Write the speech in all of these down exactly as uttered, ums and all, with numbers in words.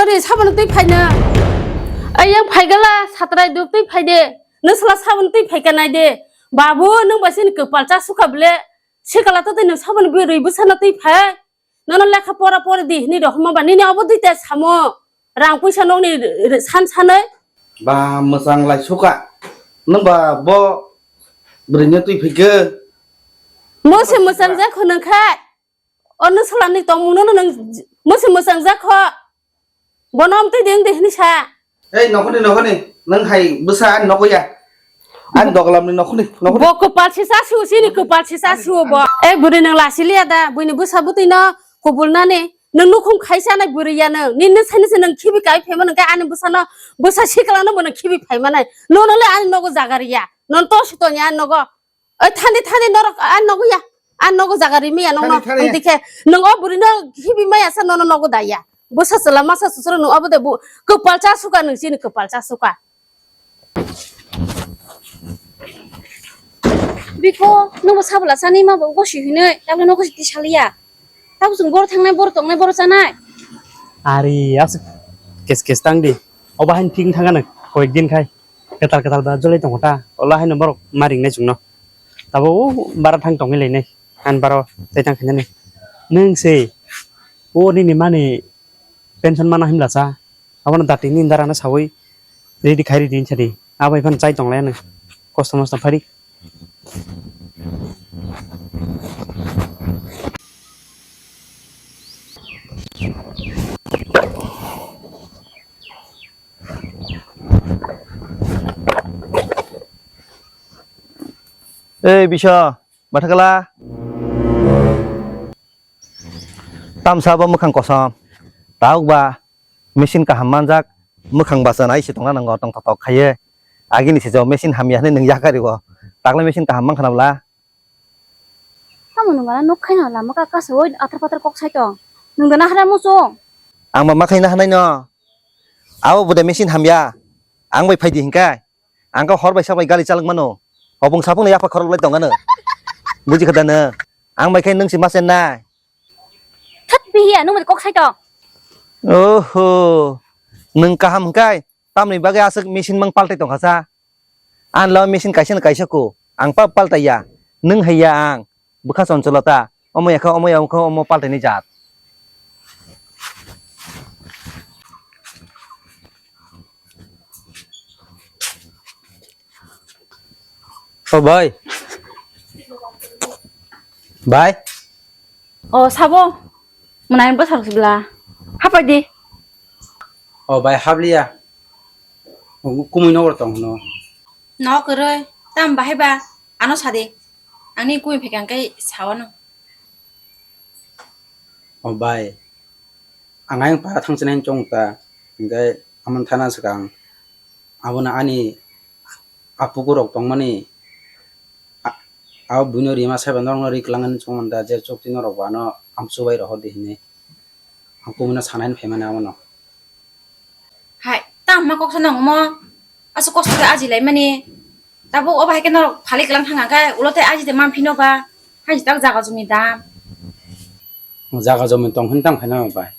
Ari sabon twi phaina. Ayang phaigala satrai duk twi phaide. Nwsla sabon twi phaika naide. Babu, nwng ba sini kwpal cha sukha ble. Sikala to twi nwng sabon bwrwi bwsano twi phai. Nono lekha pora pori di hwnwi rw hwnma ba nini obo duita samo. Rang puisa nokni san sanwi. Ba mwchang lai suka. Nwng ba bo bwrwino twi phikhe. Mo se mwchang jak hwnwi kha. O nwswlani tongmungno nwng mo se mwchang jak kho. Bono amtwi ding de hwnwi sa. Ei nokhoni nokhoni nwng hai bwsa ani nogo ya. Ani doglamni nokhoni nokhoni. Bo kwpal sisa siu sini kwpal sisa siu bo. Ei bwrwi nwng lasi liya da buini bwsa bwtwi no kubul nani. Nwng nukhung khaisa nai bwrwi ya nwng. Nini sani se nwng khibi kai phaima nwng khe ani bwsano bwsa siklano bo nwng khibi phaima nai. Nono le ani nogo jaga riya. Non to sitoni ani nogo. Oi thani thani norok ani nogo ya. Ani nogo jaga rimi ya nongno. Thani, thani. Dikhe nwng o bwrwi no khibi maya sa nono nogo da ya. Bwsa chwla masa susuro nwng obo de bu kwpal cha suka nwng chini kwpal cha suka. Biko, nwngbo sabla chani ma bo gosi hinwi, tabukno gosi tisaliya. Tabuk chwng boro thangnai, boro tongnai, boro chanai. Ari, aswk kes kes tang di. Obo hain thik thang ano, koyek din khai. Ketal ketal ba jolai tongo ta. Ola haino borok maring nai chwngno. Tabo o bara thang tongwi lainai. An baro tei tang khainani. Nwng se, o nini mani pension mana himla cha. Abono dati ni dara no sawi ready khai ready hinsa di. Abo iphano chai tong lai ano. Kosto mosto phari. Ei bisa, bathakala. Tamsa bo mwkhang kosom. Tauk ba. Machine kaham manjak, mwkhang basa nai se tongna nango tongthok thok khaiye. Agini se jo machine hamya hinwi nwng yakari o. Takle machine kaham mankha na bwla? Tamo nwng gana nuk khaina lama ka kasa oi athar pathar kok sai tong. Nwng dana hara muchung. Ang ma makhai na hanai no. Abo bude machine hamya. Ang bai phaidi hinkai. Ang khe hor bai sabai gali chalok mano. Hopung sapung no yapha khorok lai tong ano. Buji kha da no? Ang bai khe nwng se ma chennai. Thak bihiya, nwng bai kok sai tong. Oho. Nwng kaham hwnkhe tamni bagwi aswk machine mang paltai tong kha sa? Ang lo machine kaisa no kaisa ku. Ang pa paltai ya. Nwng hai ya ang. Bwkha choncholota, omo ya khe omo ya wngkha omo paltaini jaat. O bai. Bai. O sabo. Mwnai bwsarok sibla. Hapai di. O bai habliya. Kumui nogor tong hwno. No kwrwi. Tam bahai ba. Ano sadi. Ani kumi phekang kai sawa no. O bai, ang ayang para thangsinai chong ta, hingke amon thana swkang, abono ani apuku rok tongmani, a, abo buino rima saiba norokno ri kwlangani chong manda, je chukti norok bo ano amchubai rohor di hinwi, ang kumino sanai phaimani abono. Hai, tamo kok sanang omo. Aswk kosto khe aji lai mani. Tabuk o bahai khe norok phali kwlang thang khe ulo tei aji de man phino ba. Hai tak jaga jumi dam. Jaga jumi tong hin tam khaina bai.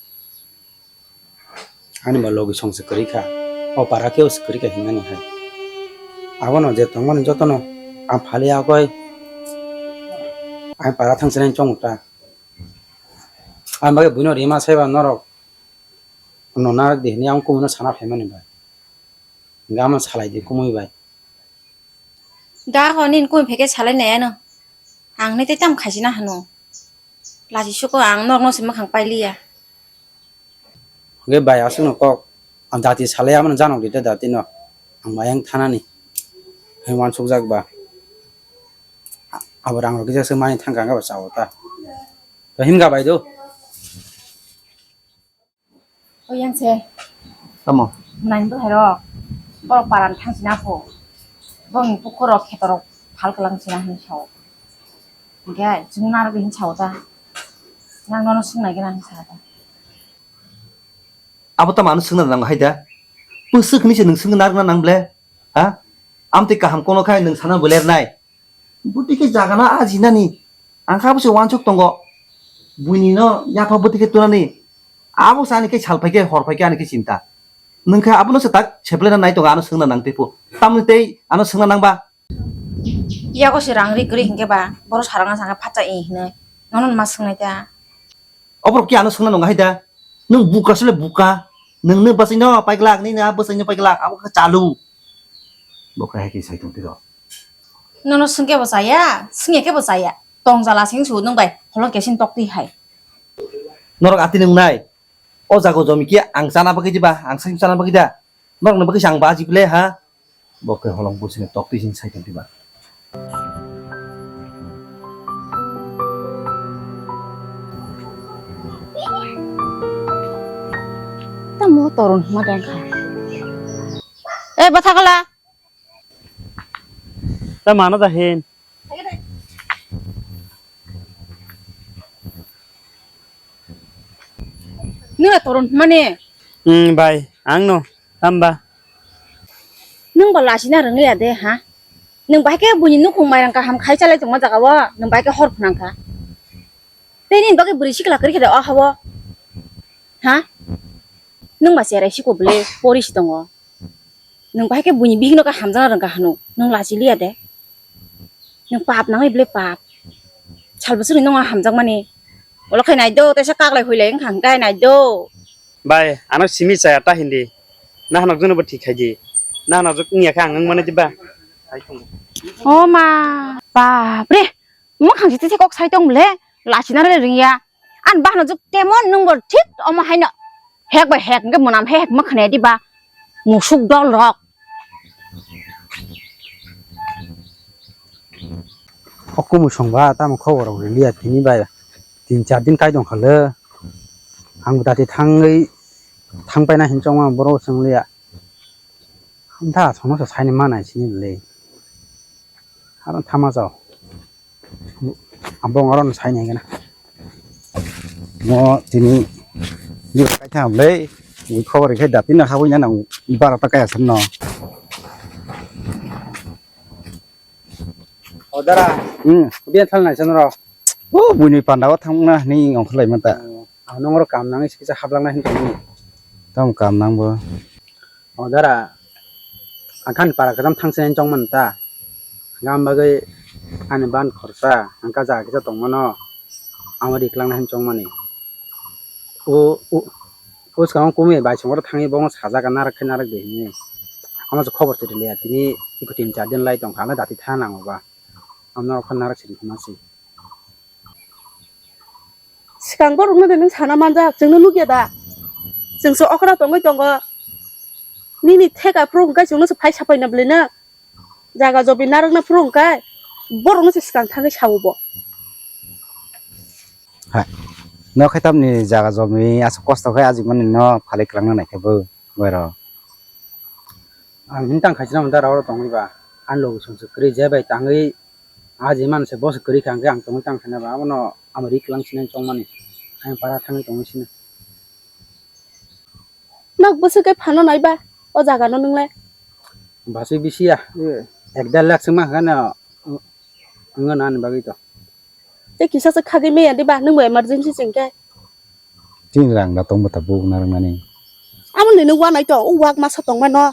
Ani ba logi song se kwrwi kha. O para khe o se kwrwi kha hinani hai. Abono je tongmani jotono ang phali akoi. Ang para thangsinai chong ta. Ang bagwi buino rima saiba norok. No narak di hini ang kumui no sana phaimani bai. Hingke ama salai di kumui bai. Da ho nini kumui phai khe salai nai ano. Ang nai tei tamo khaisina hano. Lachi suko ang norok no se mwkhang pailiya. Hingke bai aswk no kok. Ang dati salai amano janok di ta dati no. Ang mayang thanani. Hai wansuk jak ba. Abo rang rok kisa se mani thang kang ba sao ta. To himga bai do. O yang se. Tamo. Nang bo hero. Borok paran thang sina pho. Bong pukur rok khetor rok phal kalang sina hin sao. Hingke chwng naro hin sao ta. Nang nono swng nai gana hin sao ta. Abo tamo ano swngna nango hai da. Bwswk hinwi se nwng swngna narwkna nang ble? Ha? Amtwi kaham kono khai nwng sana bo lernai. Bwtwi khe jaga no ajinani. Ang kha bwse wansuk tongo. Buini no yapha bwtwi khe tunani. Abo se ani khe sal phai khe, hor phai khe ani khe chinta. Nwng khe abono se tak seplena nai tongo, ano swngna nang tei pho. Tamni tei ano swngna nang ba? Yago se rang ri kwrwi hinkhe ba, boro sarang na sangkhe phatsa i hinwi. Nono ma swngnai ta? Oborok ki ano swngna nang hai da? Nwng buka sile buka. Nwng nw bwsai no paiglak, nini a bwsai no paiglak, abo khe chalu. Bo khe hai khe sai tong tiro. Nono swngkhe bo chaya, swngya khe bo chaya. Tong jala sing su nwng bai, holong kesin tok twi hai. Norok ati nwngnai. O jago jomi khe ang chana bagwi diba, ang sai chana bagwi da. Norokni bagwi se ang baji ble ha. Bo khe holong bwswkni tok twi sing sai tong diba. Tamo toron hwnma dang kha. Eh, bwthakala. Ta mano da hin. Nwng la toron hwnmani? Hmm, bai, ang no. Tamba. Nwng ba lachina rwngya de, ha? Nwng bahai khe buini nukhung mairang kaham khai chalai tongma jaga o, nwng bahai khe hor phwnang kha. Tei nini bagwi bwrwi sikla kwrwi khe de o ha o. Ha? Nwng ba cherai siko bwle, pori si tongo. Nwng bahai khe buini bihikno khe hamjakna rwngkha hano, nwng lachi liya de. Nwng pap nangwi bwle pap. Sal bwswkni nwng hamjakmani. Olo khai nai do, teisa kaklai huilai wngkha hwnkhe nai do. Bai, ano simi chaya ta hindi. Nahanok jono bo thik khai di. Nahanok jok wngya khe ang wngmani diba? O ma, bap re. Mwkhang si tise kok sai tong le, lachina le ringya. An bahno juk temon nung bor thik omo haino. Hek bai hek hwnkhe mwnam he hek mwkhane diba. Musuk dol rok. O kumu songba tamo khobor rok riliya tini bai. Tin char din kai tong khale. Ang dati thangwi thang paina hin chongma borok swngliya. Hamtha songno se saini manai sini le. Aro thama jao. Abong aro no saini gana. Mo tini ni kai thang le. Ni khobor khe dati na habui na nang bara ta kaya sanno. O dara. Hmm. Biya thal nai sanro. O buini panda o thang na ni ongkhlai mata. Ang nongro kam nang isi kisa hablang na hin tong ni. Tam kam nang bo. O dara, ang khan para kadam thang sen chong man ta. Gam bagwi ani ban khorsa, ang ka jaga kisa tong mano. Amo ri klang na hin chong mani. O, o, o swkang kumi bai songro thangwi bongo sajak narak khe narak de hinwi. Amo se khobor se riliya tini iko tin char din lai tong kha na dati tha nango ba. Amno okha narak siri khuma si. Swkang borokno de nwng sana manjak, chwngno nukya da? Chwngse okra tongwi tongo. Nini theka phuru hwnkhe chwngno se phai sapaina bwlwino. Jaga jobi narwkna phuru hwnkhe borokno se swkang thangwi sao bo. Hai. Nok hai tamni jaga jomi aswk kosto khe ajimani no phalwi kwlangna naikhe bo. Boiro. Ang hini tang khaisina manta rao tongwi ba. Ang logi songse kwrwi je bai tangwi a je man se boss kwrwi kha hwnkhe ang tongwi tang khaina ba. Abono amo ri kwlang sinai tongmani. Ang para thangwi tongwi sina. Nok bwswk khe phano nai ba o jaga no nwngle? Baswi bisi ya. Ek der lakh swngma hwnkhe no wngno ani bagwi to. Tei kisa se khagwi maya diba, nwng bo emergency se hwnkhe. Chini rang da tongbo tabuk narwknani. Amo nini wanai to, o wak masa tongmano.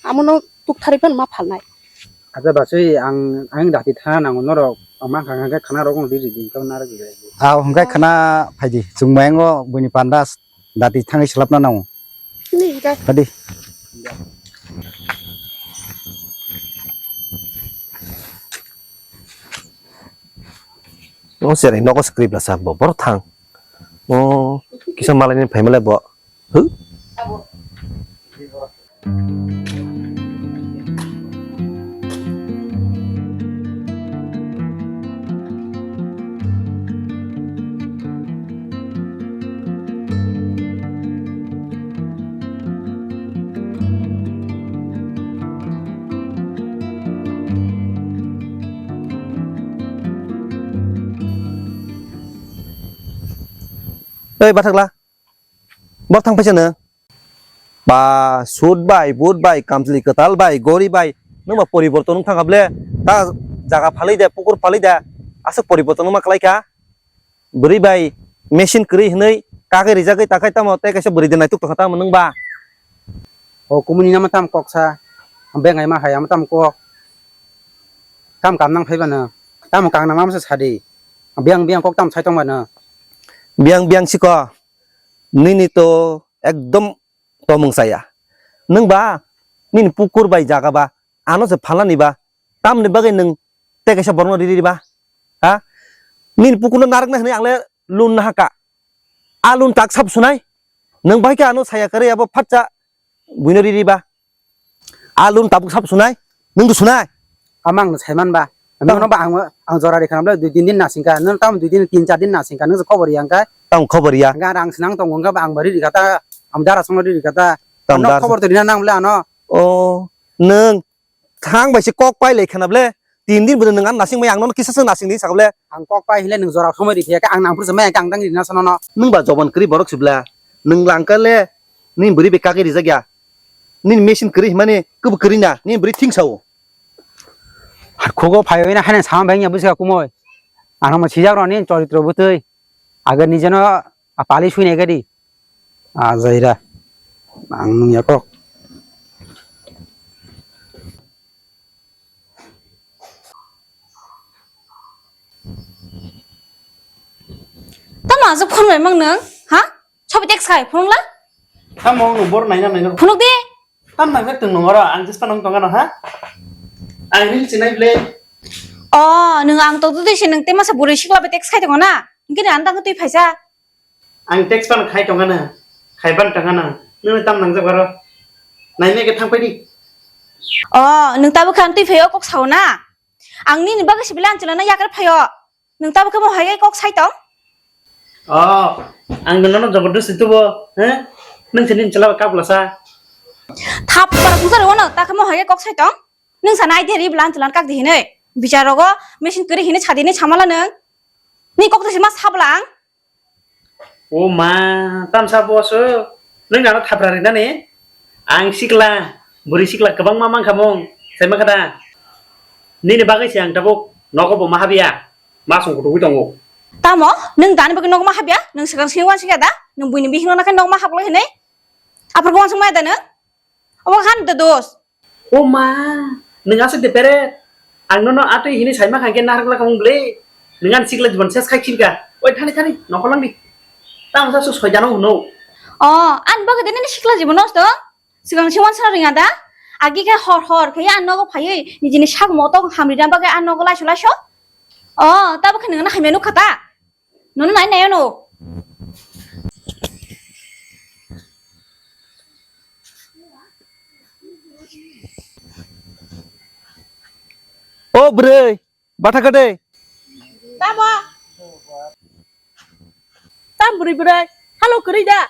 Amono tukthari phano ma phalnai. Acha basui ang, ang dati thana nango norok, ang mankha hwnkhe khana rok di di di, kau narwk di. Ah, hwnkhe khana phaidi, chwng mayango buini pandas. Dati thangwi swlapna nango. Ni hwnkhe. Hadi. O cherai nogo script lasa bo, borok thang. O kisa malaini phaimale bo. Huh? Oi, bathakla. Bor thang paisa no. Ba, suit bai, boot bai, kamchwlwi kwtal bai, gori bai, nwng ba poriborton wng thang kha ble. Ta jaga phalwi de, pukur phalwi de, aswk poriborton wngma kwlai kha. Bwrwi bai machine kwrwi hwnwi Kagwi rijagwi takhai tamo tei kaisa bwrwi de naituk tongkha tamo nwng ba? O kumuni nama tam kok sa. Bengai ma hai ama tam kok. Tam kam nang phai bana. Tamo kang nang nama sa sadi. Biang biang kok tam sai tong bana. Biang biang siko. Nini to ekdom tomung saya. Nwng ba nini pukur bai jaga ba ano se phalani ba tamni bagwi nwng tei kaisa borokno riri ba? Ha? Nini pukurno narwkna hwnwi ang le loan na haka. A loan tak sab sunai. Nwng bai khe ano saya kwrwi abo phatsa buino riri ba? A loan tabuk sab sunai. Nwng to sunai. Amang no saiman ba. Tamo. Nono ba ang, ang jora rikha nang bole dui tin din nasingkha. Nono tamo dui din, tin char din nasingkha. Nwng khobor yang kha. Tamo khobor ya. Ga rang sinang tong wngkha ba ang bari rikha ta. Am dara songno rikha ta. Tamo. Ano dara khobor to rina nang bole ano. O, nwng thang bai se kok pai lai khana bole. Tin din bwdwng nwng ano nasing mai ang nono kisa se nasing di sakha bole. Ang kok pai hile nwng jora somoi ri phiya khe ang nang phuru se mai ang dang rina sono no. Nwng ba joban kwrwi borok sibla. Nwng langka le. Nini bwrwi bai kagwi rijak ya. Nini machine kwrwi himani kwbo kwrwi na. Nini bwrwi thing sao. Khugo phaiwi na haino sama bangya busi kumoi. Ano mo sijak roni choritro butui. Agar nijeno apali sui nai gadi. Ajaira. Ang nung yakok. Tamo aswk phone bai mang nung? Ha? Sobo text khai phone la? Tamo ang nung bor naina naina. Phone di. Tam nang jak tong nung oro, ang just nung tong ano ha? Ang ril sinai ble. Oh, nung ang tong twi se nung tema sa buri sikla bai text khai tong na. Hingke ni ang tang twi phaisa. Ang text pan khai tong ano. Khai ban tong ano. Nung tam nang jak oro. Naina ke thang pai di. Oh, nung tabo khan twi phaio kok sao na. Ang nini bagwi se bile ang chwla na yakar phaio. Nwng tabuk khe mo hai khe kok sai tong? Oh, ang nono jobordosti tubo, he? Nwng se nini chwla bai kap lasa. Thap para bujaro wano, ta khe mo hai khe kok sai tong? Nwng sana idea ri bwla ang chwla kak di hinwi. Bichar rogo machine kwrwi hinwi sadi hinwi samala nwng. Ni kok to sima sabla ang. O ma, tamsa boso. Nwng ano thapra rinani? Ang sikla, bwrwi sikla kwbangma mankha mung, sai mankha da? Nini bagwi se ang tabuk nogo bo ma habya, ma song kutukwi tongo. Tamo? Nwng dani bagwi nogo ma habya? Nwng swkang simi uansukya da? Nwng buini bihikno nakhai nogo ma hablwi hinwi? Aphuru uansuk maya da nwng? Obo han da dos. O ma, nwng aswk de peret? Ang nono atwi hinwi saima kha khe narwk lakha mung bwle. Nwng ani sikla jibon ses khai khilka. Oi thani thani, nokhorlangdi. Tamo sa su soidano hwno. O, ani bagwi de nini sikla jibon nosto? Swkang se uansukna ringya da? Agi khe hor hor khe ani nogo phaiwi nijini sak moto hamrina bagwi ani nogo laiso laiso. O, tabo khe nwng ano hamya nukha ta? Nono nai nai ano. O bwrwi, batha kade. Tamo? Tam bwrwi bwrwi, halo kwrwi da.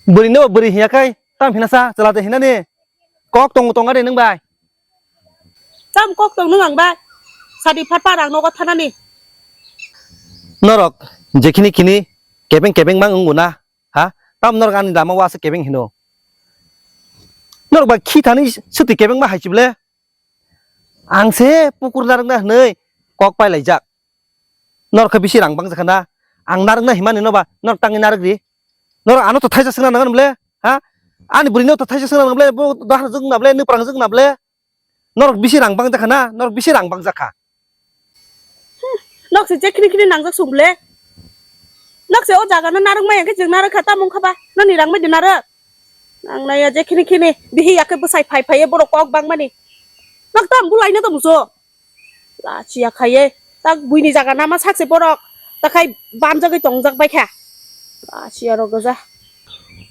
Bwrwi no bwrwi hiya khai, tam hina sa, chwla de hina ni. Kok tong tong ade nwng bai. Tam kok tong nwng ang bai. Sadi phat pa rang nogo thanani. Norok jekhini khini kebeng kebeng mang wnguna ha? Tam norok ani lama o aswk kebeng hino. Norok bai khi thani swtwi kebeng ma hai chible. Ang se pukur narwkna hwnwi kok pai laijak. Norok khe bisi rang bang jakha na? Ang narwkna himani no ba norok tangwi narwk ri. Norok ano to thaisa swngna nangan bole? Ha? Ani bwrwi no to thaisa swngna nangan bole? Bo dohar jwk na bole? Nupra jwk na bole? Norok bisi rang bang jakha na? Norok bisi rang bang jakha. Nok se je khini khini nangjak sung bole. Nok se o jaga no narwk maya khe jwng narwk kha, tamo wngkha ba? Noni rang bai de narwk? Nang naya je khini khini bihi ya khe bwsai phai phai ye borok kok bang mani. Nok tam bulai no tong muso. Lachiya khai ye. Tak buini jaga nama sak se borok. Takhai banjagwi tongjak bai kha. Lachiya rok goja.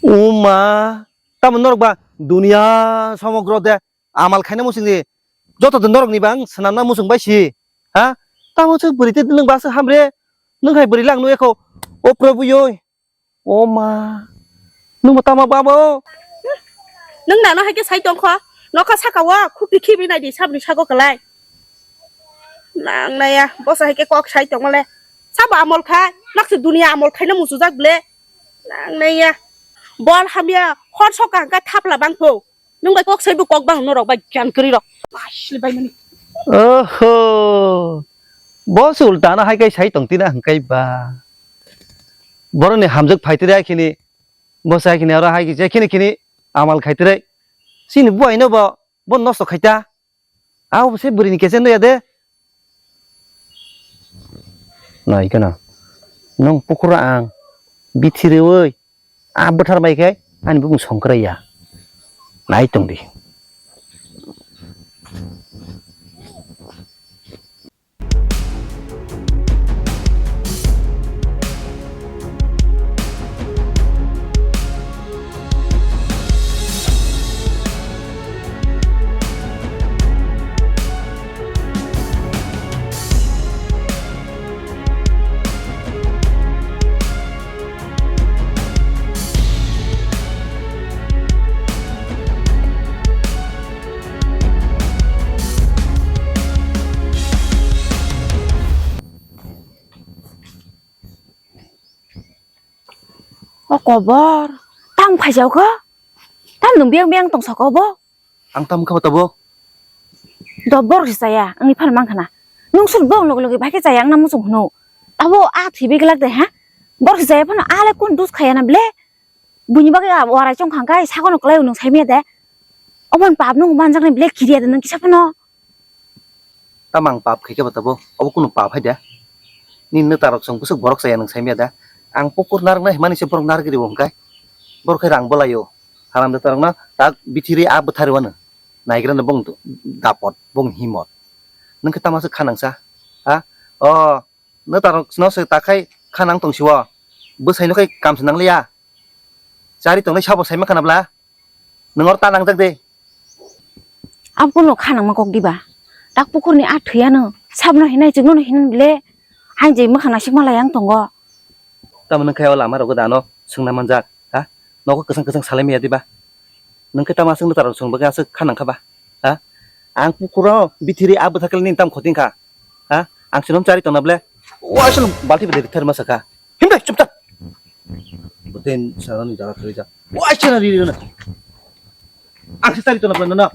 Uma, tamo norok ba dunia somogro de amal khaina muchungdi. Joto din norok ni bang swnamna muchung bai si. Ha? Tamo se bwrwi te nwng ba se hamre. Nwng hai bwrwi lang nukya kho. O Prabhu yoi. O ma. Nwng bo tamo babo. Nwng nano hai khe sai tong kho. Nokha saka o khukti khibi nai di sabni sago kwlai. Nang naya bosa hai khe kok sai tong le. Sabo amol khai. Nok se dunia amol khaina muchujak ble. Nang naya. Bol hamya hor sok kang ka thapla bang pho. Nwng bai kok sai bo kok bang norok bai gyan kwrwi rok. Asli bai mani. Oho. Bo se ulta no hai kai sai tong tina hwng kai ba. Boroni hamjwk phaitwrwi hai khini, bo sai khini aro hai khe je khini khini amal khaitwrwi. Chini buaino bo, bo nosto khaita. Abo se bwrwini kese no ya de. Nai kana. Nong pukura ang. Bithi rewi. A bwthar bai khe ani bukung songkrai ya. Nai tong di. O kobor, tang phaijao kho? Tam nwng biyang biyang tong saka obo? Ang tamo kha tabo? Dobor se chaya, wngwi phano mankha na. Nwng sur bong logi logi bai khe chaya wngna muchung hwno. Abo a thwibi glak de, ha? Bor se chaya phano a le kun dus khaya na ble? Buini bagwi a warai chong khang kai, sagono kwlai nwng sai maya de. Oboni pap nwng manjaknai ble kiriya de nwng kisa phano. Tamo ang pap khaikhe ba tabo, obo kunu pap hai da. Nini nwtarok chwng bwswk borok chaya nwng saimaya da. Ang pukur narwknai hwnmani se borok narwk rio hwnkhe. Borok khe rang bwlaio. Haram da torokno tak bithiri a bwthari wano. Naigra no bong dapot, bong himot. Nwng khe tamo se khanangsa? Ha? O, nwtarok no se takhai khanang tongsiwo. Bwsaino khai kamsa nangliya. Chari tongnai sabo saima khana bla. Nwng oro ta nangjak de. Abono kha nangma kok diba? Tak pukurni a thwiya no. Sabno hinai chikno hinai bile. Hain je mwkhang naisik malai ang tongo. Tamo nwng khe o lama rogo da ano swngna manjak, ha? Nogo kwchang kwchang salai maya diba? Nwng khe tamo aswk nwtarok chwng bagwi aswk kha nangkha ba? Ha? Ang pukuro bithiri a bwthaklini tam khoting kha. Ha? Ang sinom chari tongna ble. Waisal balti bede thar masa kha. Himdai, chup ta. Beten sarani jaga khari ja. Waisal ri ri na. Ang si chari tongna ble na.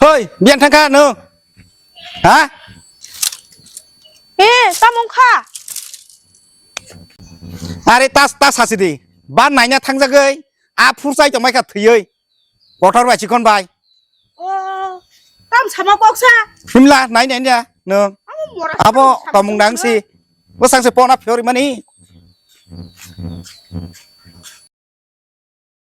Hoi, biyan thangkha no. Ha? Eh, tamung kha. Are tas tas hasi di. Ba naina thangjagoi. A phur chai tongmai kha thwiwi. Kotor bai chikon bai. O, tam sama koksa. Himla nai nai ya nwng. Abo mora abo sama tomung dang si. Bwsang se pona phiori mani.